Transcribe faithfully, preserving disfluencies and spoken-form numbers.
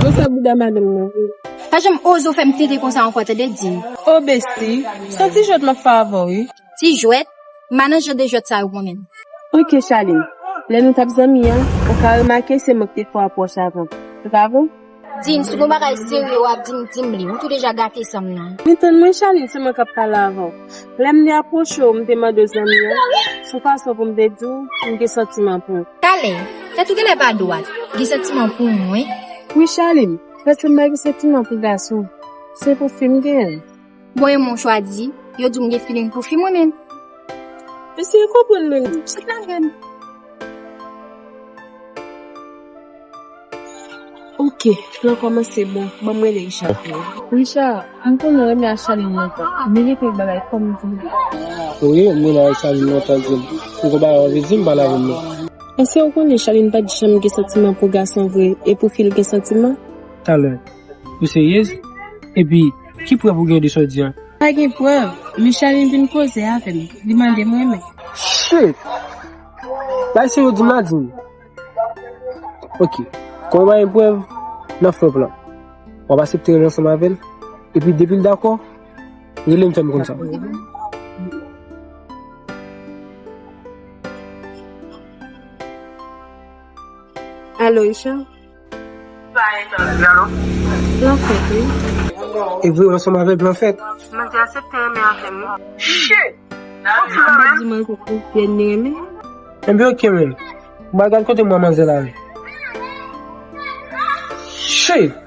Mwen sa bouda madanm nan vre. Pa janm oze w fè m tete konsa ankò, tande, di m. O besti, se yon ti jwèt m ap fè avè w, wi. Ti jwèt? M pa nan jan de jwèt sa yo, mwen menm. Oke, Charline. Lè nou t ap zanmi an, ou ka remake se mwen ki te fè w apwòch avan. Se pa vre? Di m, si gon bagay serye w ap di m, di m li. Ou tou deja gate san m nan. Men tann mwen, Charline, se mwen k ap pale avè w. Lè m te apwoche w, m te mande w zanmi an, se yon fason pou m te di w, m gen santiman pou ou. Talè, tèt ou genlè pa dwat, gen santiman pou mwen? Wi, Charline, pèsonn pa gen santiman pou gason. Se pou fi m genyen. Bon, e mwen chwazi, yo di m gen feeling pou fi mwen menm. Eseye konprann mwen non. Chak lagè m. Oke, plan kòmanse bon. Ban m rele Richard pou ou. Richard, m konnen w renmen ak Charline lontan, men gen kèk bagay fò m di w. Wi, m renmen ak Charline lontan, di m. Ou gon bagay w anvi di m, pale avè m non. Èske w konnen Charline pa t janm gen santiman pou gason vre, e pou fi l gen santiman? Talè. Ou seryez? Epi, ki prèv ou gen de sa w di an? Pa gen prèv, men Charline vin koze avè m, li mande m renmen. Shit! Bay se yo di m la di m. Oke, kòm ou pa gen prèv, n ap fè yon plan. W ap aksepte rele ansanm avè l, epi depi l dakò, rele m fè m konn sa. Alo, Richard? Wi, alo? Plan fèt, wi. E vre, w ansanm avè l, plan fèt? Mwen te aksepte renmen avè m, wi. Shit! Ou pa di mwen koko, Pierre ni renmen? Enben, oke, men. M al gad kote mwen manzè la ye. Shit!